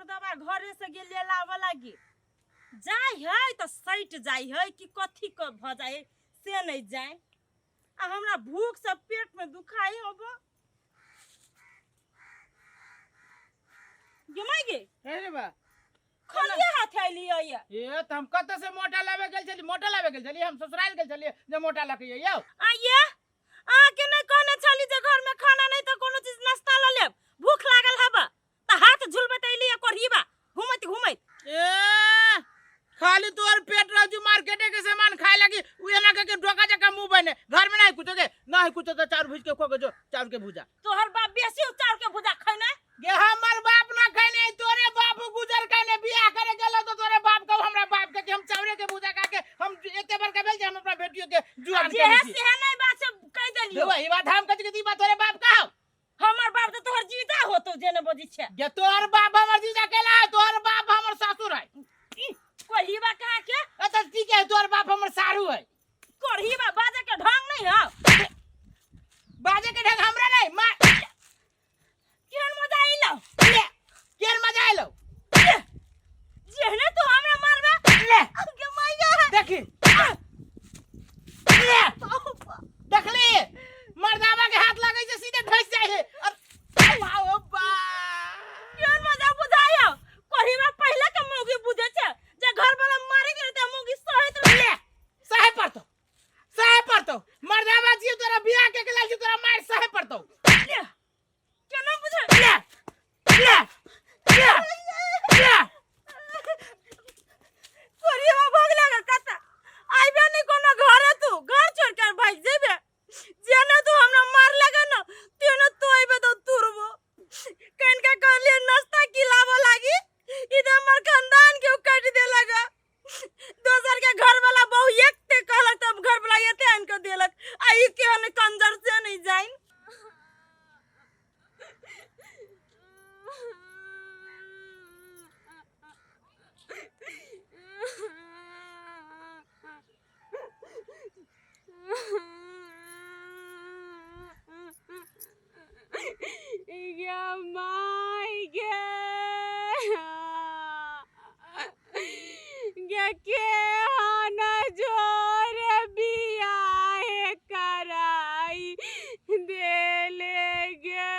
मर्दबा घरे से गेलिए लाबऽ लागी जाइ है तऽ सटि जाइ है कि कथी के भऽ जाइ है से नहि जानि। आ हमरा भूख से पेट में दुखाई होबो। गे माय गे। हे रे बा। खालिए हाथ अइलियै ये। ए त हम कतऽ से मोटा लाबे गेल छली, मोटा लाबे गेल छली, हम ससुराल गेल छली जे मोटा लके यौ। आ ये अहाँ के नहि कहने छली जे घर में खाना नहीं तऽ कोनो चीज नाश्ता लऽ लेब, भूख लागल हबा तऽ हाथ झुलबैत अइलियै कोढ़ीबा घुमैत घुमैत। ए खाली तोर पेट रह जो मार्केटे के सामान खाए लगी उ एना के के डोका जका मुंह बने, घर में नहीं कुछो के नहीं कुछो तो चाउर भूज के खो के जो चाउर के भूजा। तोहर बाप बेसी चाउर के भूजा खैने। गे हमर बाप ना खैने, तोरे बाप गुजर खैने, बियाह करे गेल तो तोरे बाप कहू हमरा बाप के कि हम चाउरे के भूजा खा के हम एते बड़का भेल जे हम अपना बेटियो के जुआन जे है से है नहीं बात से कह देलियो। देखो, ई बात हम कहै छी कि ई बात तोरे बाप कहौ। हमर बाप तो तोहर जीजा होतो जे ने बजी छे। गे तोहर बाप हमर जीजा केला है, तोहर बाप हमर ससुर है। कोढ़ीबा कहाँ के? ए त ठीक है, तोहर बाप हमर सारू है। कोढ़ीबा बाजे के ढंग नहीं है। बाजे के ढंग हमरा नहीं, मा केहन मजा आइलो? ले, केहन मजा आइलो? ले, जेहने तू हमरा मारबे। ले। गे मैया। देखी। ले। देखली? मर्दावा के हाथ लगै छै सीधे धस जाइ है। अरे वाह, ओ बा। केहन मजा बुझायो? कोढ़ीबा पहिले के मौगी बुझे छै जे घर वाला मारि गेल त मौगी सहैत रहे। ले, सहे पड़तो, सहे पड़तो। मर्दावा जी तोरा बियाह के गेला छी तोरा मार सहे पड़तो। ले, केना बुझे? ले, ले, ले, ले। कोढ़ीबा भग लगे कता आइबे नहीं कोनो घरे, तू घर छोड़ के भाग जेबे। जेना तू हमरा मार लगे न तेना तू आइबे तो तुरबो। कनका कहलिए नाश्ता खिलाबो लागी, इधर हमर खानदान के काट दे लगा। दोसर के घर वाला बहु एक ते कहलक तब घर वाला एते आन के देलक। आ ई केहन कंजर से नहीं जाइन। गे my गे, गे के हन जोर बियाह कराई देले गे।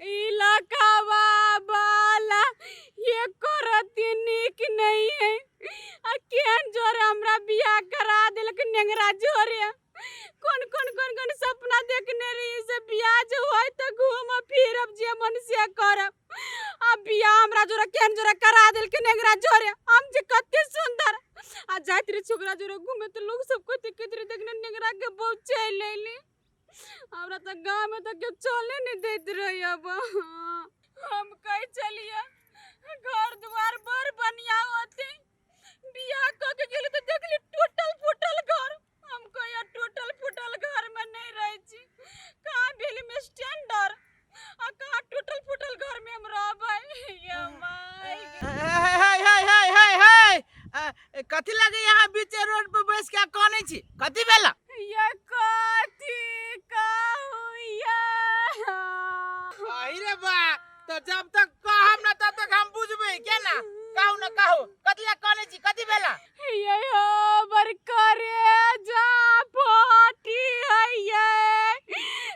इलाकावा वाला ये करती नीक नहीं है। आ केहन जोरे हमरा बियाह करा देलक नेंगरा जोरे। कोन कोन कोन कोन सपना देखने रही से बियाह जो होय त घूम फिरब जे मन से करब। आ बियाह हमरा जोरे केहन जोरे करा देलक नेंगरा जोरे। हम जे कते सुंदर आ जाइत रही छोकरा जोरे घूमे त लोग सब कहते कहते रहे देखने नेंगरा के बहु चलि अयली। हमरा त गाँव में त केओ चले नहीं दैत रही। अब हम कह चलिए घर द्वार बड़ बढ़िया होते, बियाह क के गेली त देखली टूटल फूटल घर। हम कहिया टूटल फूटल घर में नहीं रहे छी, कहाँ भेली में स्टैंडर्ड आ कहाँ टूटल फूटल घर में हम रहबै। ये my. हे हे हे हे हे हे, कथी लगे यहाँ बीचे रोड पर बैस के कानै छी, कथी भेला? ये कथी कहू ये। अहि रे बा, तो जब तक कहम ना तब तक हम बुझबै के ना। कहू ना कहू, कथी ला कानै छी, कथी भेला? ये हमर करेजा फाटी है ये,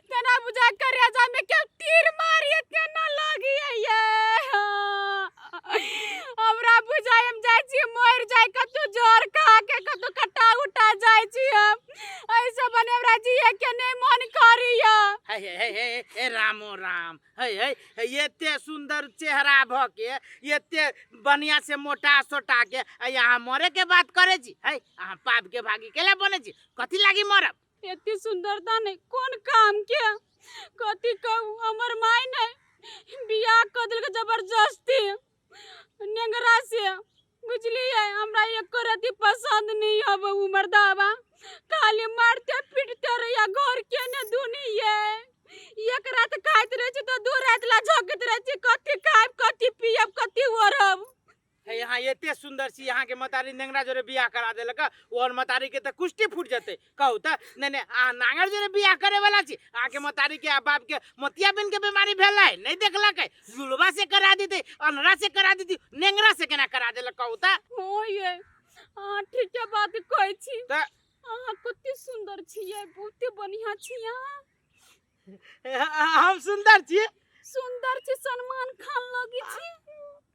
तेना बुझा करेजा में के तीर मारी तेना लगी है ये। हमरा बुझाय हम जाइ छी मरि जाय, कतौ जर खा के कतौ कटा उटा जाइ छी हम। ऐसे बने हमरा जिए के नहीं मन करिया। हे हे हे हे हे रामो राम, हे हे हे, एते सुंदर चेहरा भ के एते बढ़िया से मोटा सोटा के आ यहाँ मरे के बात करे छी। हे अहाँ पाप के भागी केला बने छी, कथी लागी मरब? एते सुंदरता नहीं कोन काम के, कथी कहू। हमर माय नहीं बियाह क देलक जबरदस्ती नेंगरा से, बुझलिए। हमरा एको रति पसंद नहीं हब उ मर्दावा, खाली मारते पीटते रहिया घर के ने दुनिये। एक रात खाइत रहे छी तो दू रात ला झोंकैत रहे छी, कथी खायब कथी पियब कथी ओढ़ब। हे यहाँ एते सुंदर छी, यहाँ के मतारी नेंगरा जोरे बियाह करा देलक, और मतारी के त कुष्टी फूट जते। कहू त नहीं नहीं, अहाँ नांगर जोरे बियाह करे वाला छी, अहाँ के मतारी के आ बाप के मोतियाबिंद के बीमारी भेल है, नहीं देखलक है, लुलवा से करा देते, अनरा से करा देती, नेंगरा से केना करा देलक कहू त? हो ये अहाँ ठीके बात कहै छी। त अहाँ कते सुंदर छियै, बहुते बढ़िया छी अहाँ। हम सुंदर छी? सुंदर छी, सलमान खान लगी छी।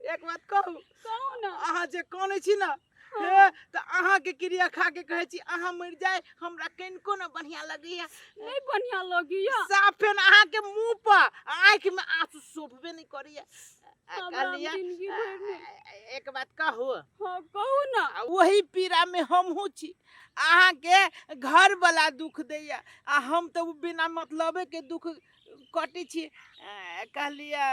एक बात कहू? कहू ना। अहाँ जे कानै छी ना, हे त अहाँ के क्रिया खा के कहै छी अहाँ मरि जाय, हमरा कनिको न बढ़िया लगैया। नहीं बढ़िया लगैया। साफे न अहाँ के मुंह पर आँखि में आंसू शोभबे नहीं करैया। हमरा कहलियै, जिंदगी भरि में। एक बात कहू? हाँ कहू ना। आ वही पीड़ा में हमहूँ छी, अहाँ के घर वाला दुख दैया आ हम तो बिना मतलबे के दुख कटै छी। कहलियै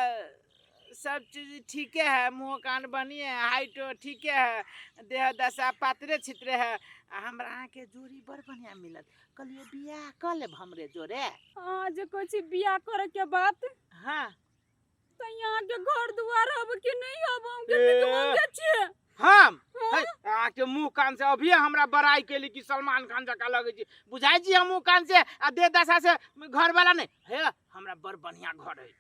सब चीज ठीके है, मुँह कान बनिए है, हाइटो ठीके है, देह दशा पातरे छितरे है, आ हमरा अहाँ के जोड़ी बड़ बढ़िया मिलत। कहलियै बियाह कऽ लेब हमरे जोड़े। अहाँ जे कहै छी बियाह करे के बात, हाँ, तऽ यहाँ के घर दुआर हब कि नहीं हब? हम के ए। भीख मांगे छियै। हम? हाँ? है, अहाँ के मुँह कान से अभिये हमरा बड़ाई केली कि सलमान खान जकाँ लगै छी, बुझाइ छी हम मुँह कान से आ देह दशा से घर वाला नहीं हे, हमरा बड़ बढ़िया घर है।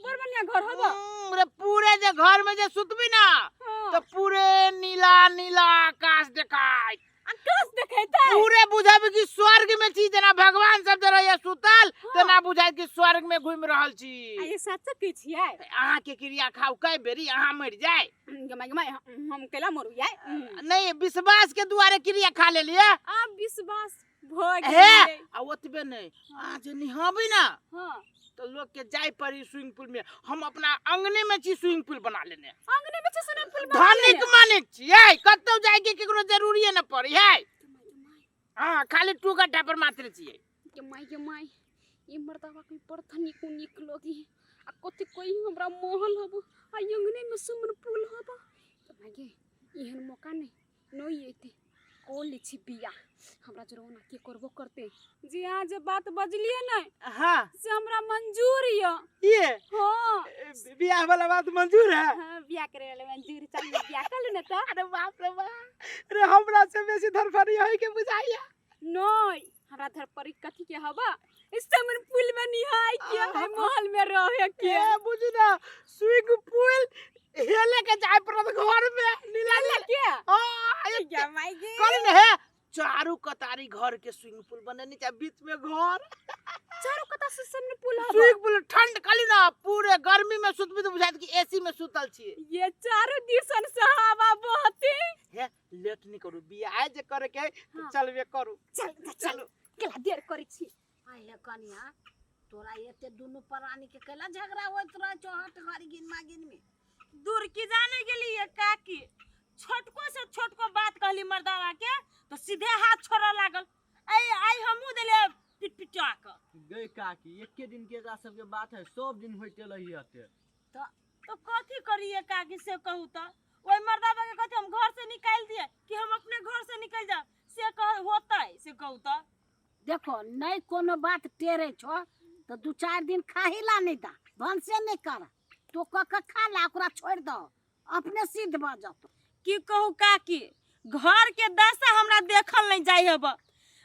बड़ बढ़िया घर हब? रे पूरे जे घर में जे सुतबी ना, हाँ। तो पूरे नीला नीला आकाश देखाय। आकाश देखेतै? पूरे बुझाबी कि स्वर्ग में छी, जेना भगवान सब जे रहैया सुतल, हाँ। तेना बुझाय कि स्वर्ग में घूमि रहल छी। आ ये सच कहै छियै? अहाँ के क्रिया खाउ कई बेरी अहाँ मरि जाय। गमाय गमाय, हम कैला मरू याय? नहीं, विश्वास के दुआरे क्रिया खा लेलियै। आब विश्वास भऽ हे, गेलै। आ ओतबे नहीं, अहाँ जे निहाबी ना, हाँ, तो लोग के जाय पड़ी स्विमिंग पूल में, हम अपना अंगने में छी स्विमिंग पूल बना लेने। अंगने में छी स्विमिंग पूल बना धनिक लेने? मानिक छियै, कतौ जाय के केकरो जरूरिये न पड़ी है। हाँ, खाली 2 गड्ढा पर मात्र छियै। के माय के माय, ई मर्दवा कोई बड़ धनिक उनिक लगी आ कथी कोई हमरा महल हब आ अंगने में स्विमिंग पूल हब। के माय गे, एहन मौका नहीं नहीं एते को लै छी बियाह, हमरा जरूर के करबो करते। जी अहाँ जे बात बजलियै ने, हाँ, से हमरा मंजूर य। ये? हाँ। बियाह वाला बात मंजूर है? हाँ, बियाह करे वाला मंजूर। चल बियाह कर लू ना त। अरे बाप रे बाप रे, हमरा से बेसी धरफड़ी है के बुझाइया। नहीं, हमरा धरपरी कथी के हवा, स्विमिंग पूल में निहाय के है, महल में रहे के। ए बुझी ना, स्विमिंग पूल हेले के जाय पड़त घर में नीला हेले के? हाँ, एक या माय गे। कहली ने हे, चारू कतारी घर के स्विमिंग पूल बने नीचा बीच में घर। चारू कतार से स्विमिंग पूल हवा। स्विमिंग पूल ठंड कहली ना, पूरे गर्मी में सुतबी तो बुझाइत कि एसी में सुतल छी। ये चारू दिसन से हवा बहती। हे लेट नहीं करू, बियाह जे करे के है, तो हाँ। चलबे करू। चल, चल, चलू। केला देर करै छी। आइ हे कनिया, तोरा एते दुनू प्राणी के कैला झगड़ा होइत रहै छौ हट घड़ी गिनमा गिनमी? दूर की जाने गेली ये काकी, छोटको से छोटको बात कहली मर्दावा के तो सीधे हाथ छोड़ऽ लागल। ऐ आई हमहूँ देलियै पिट पिटा कऽ। गई काकी, एके दिन के एकरा सबके बात है, सब दिन होइते रही हते। तो कथी करिए काकी से कहू त? ओहि मर्दावा के कहते हम घर से निकालि दिए कि हम अपने घर से निकल जाओ, से कह होतै से कहू त? देखो नहीं कोनो बात टेरे छो तो 2-4 दिन खाही ला नहीं दा, भनसे नहीं कर, तो क क खा ला, ओकरा छोड़ दो, अपने सिद्ध भ जतो। की कहू काकी, घर के दशा हमरा देखल नहीं जाय हब।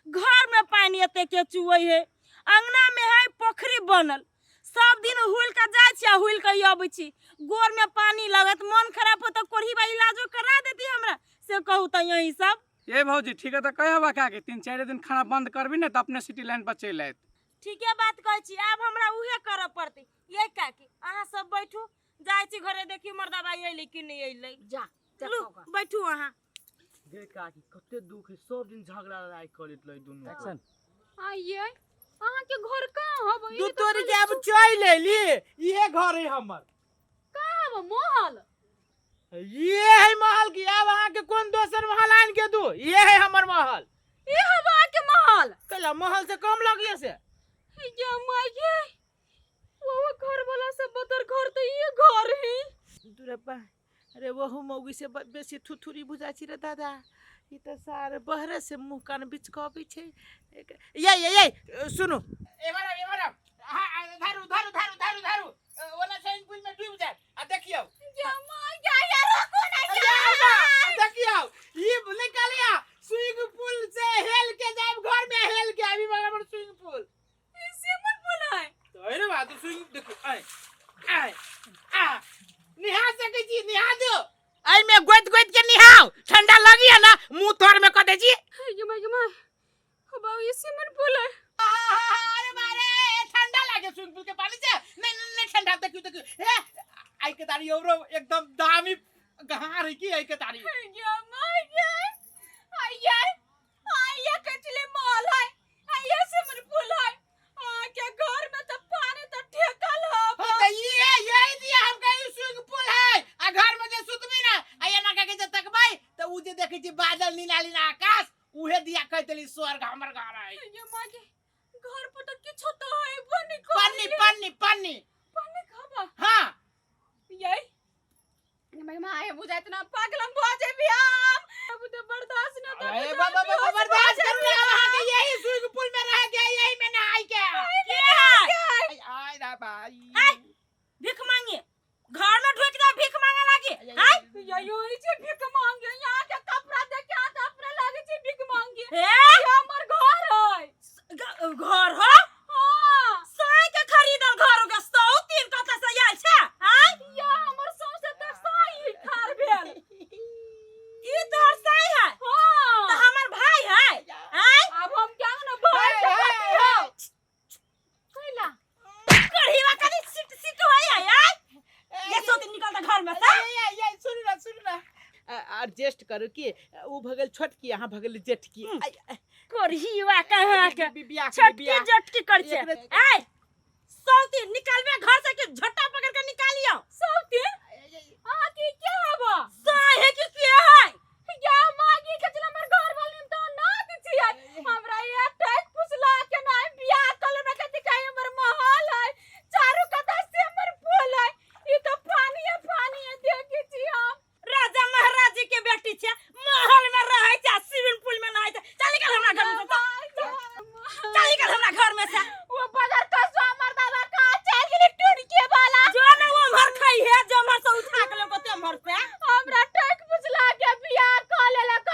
घर में पानी एते के चुए है, अंगना में है पोखरी बनल, सब दिन हुल के जाय छी आ हुल के अबै छी, गोर में पानी लगत, मन खराब हो तो कोढ़ी बा इलाजो करा देती हमरा, से कहू त यही सब। ए भौजी ठीक है तो कहे हवा काकी, 3-4 दिन खाना बंद करबी ने तो अपने सिटी लाइन पर चलि आयत। ठीके बात कहै छी, आब हमरा उहे करऽ पड़तै। ये काकी अहाँ सब बैठू, जाइ छी घरे, देखी मर्दाबा अइलै कि नहि अइलै। जा, लू, देखो गा। बैठू अहाँ। गे काकी कते दुख है, सब दिन झगड़ा लड़ाई करैत रही दुनू। एक्शन। आइए अहाँ के घर कहाँ हब? दू तोरी के अब चलि अयली, इहे घर है हमर। कहाँ हब महल? ये है महल की, आब अहाँ के कोन दोसर महल आनि के दू, ये है हमर महल। ई हब अहाँ के महल? कैला महल से कम लगिए से? या माये, वो घर वाला से बदर घर तो ये घर है। दुरप्पा, अरे वहु मौगी से बेसी थुथुरी बुझा छी रे दादा, ई त सार बहरे से मुंह कान बिचकबै छै। ये ये ये सुनू, एमहर आउ, एमहर आउ। हाँ, हाँ, धारू, धारू, धारू, धारू, धारू। ओना स्विमिंग पूल में डूब जाए। आ देखियौ। या माँ, या, या, रोकू ना, या। देखियो स्विमिंग देखियो आय आय आ निहा सकै छी निहा दो एहि में गोति गोति के निहाओ ठंडा लगी है ना मुंह तोर में कह दे छी ये my ये my बाबू ये स्विमिंग पूल है अरे मारे ठंडा लागे स्विमिंग पूल के पानी से नहीं नहीं नहीं ठंडा देखियो देखियो ए आई के तारी औरो एकदम दामी गहार है की आई के तारी ये my ये आया आया कचले माल है आया स्विमिंग पूल है आ के घर में तो पानी तो ठेकल है हाँ तो ये यही दिया हम कहीं स्विमिंग पूल है आ घर में जे सुतबी ना आ ये ना के जे तकबै तो उ जे देखै छी बादल नीला नीला आकाश उहे दिया कह देली स्वर्ग हमर घर है ये माँ के घर पर तो किछो तो है बनी पन्नी पन्नी पन्नी पन्नी खाबा हाँ यही मैं माँ आए बुझा इतना पागल हम भो जे भी हम अब तो बर्दाश्त न तो अरे बाबा बाबा बर्दाश्त करू ना वहां के यही स्विमिंग पूल में रह गया यही में नहाई के के है आय आय रा भाई आय भीख मांगे घर में ढुक जा भीख मांगे लागी आय ये यो जे भीख मांगे यहाँ के कपड़ा देख के हाथ अपने लागे छे भीख मांगे हे ये हमर घर है घर हो हाँ साई के खरीदल घर हो सौ तीन कत से आयल छै आय या हमर सौंसे तक साई खार भेल ई तोहर साई है हाँ तो हमर भाई है आय अब हम क्या ना भाई के पति हो कैला कढ़ीवा कनी सिट सिट होय है आय ये सौ तीन निकल घर में से ये ये सुन ना सुन ना एडजस्ट करू कि उ भगल छोटकी यहाँ भगल जेठकी कढ़ीवा कहाँ के बियाह छटकी बियाह जटकी कर छे एकरे- आय सौ तीन निकालबे घर से कि झट्टा पकड़ के निकालियो सौती अहाँ के क्या हवा साई है कि के है या मागी के चला हमर घर वाली हम तो ना दी छियै हमरा ये टैक पुछला के नहीं बियाह कल ना कथि कहे हमर महल है चारू कता से हमर पुल है ई तो पानी है पानी है देखै छी हम राजा महाराज जी के बेटी छे महल में रहै छै स्विमिंग पूल में नहाय छै चल निकल हमरा घर में से चल निकल हमरा घर में से वो बगर कसवा हमर दादा कहाँ चल गेलै टुनके वाला जो ने वो उम्हर खाई है जो उम्हर से उठा के लेको ते उम्हर से हमरा टैक पुछला के बियाह क लेलक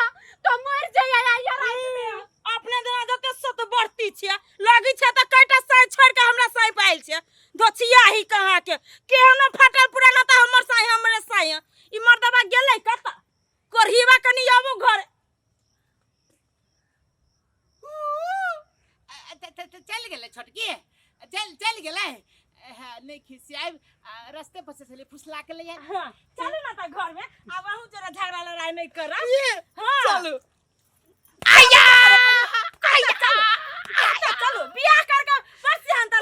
तो मर जाइए या रात में अपने दिना जते सत बढ़ती छे लगी छे त कईटा साई छोड़ के हमरा साई पाइल छे धोछिया ही कहाँ के केहनो फाटल पुराना त हमर साई हमरे साई है। ई मर्दबा गेलै कत कोरहीवा कनी आबो घर चल गेलै छोटकी चल चल गेलै हाँ, नहीं खिसियाब रास्ते पर से छलै फुसला के ले आयब। हाँ, चलू ना त घर में आब अहूँ जरा झगड़ा लड़ाई नहीं करब हाँ चलू आया चलू चलू बियाह करके बस सिहानता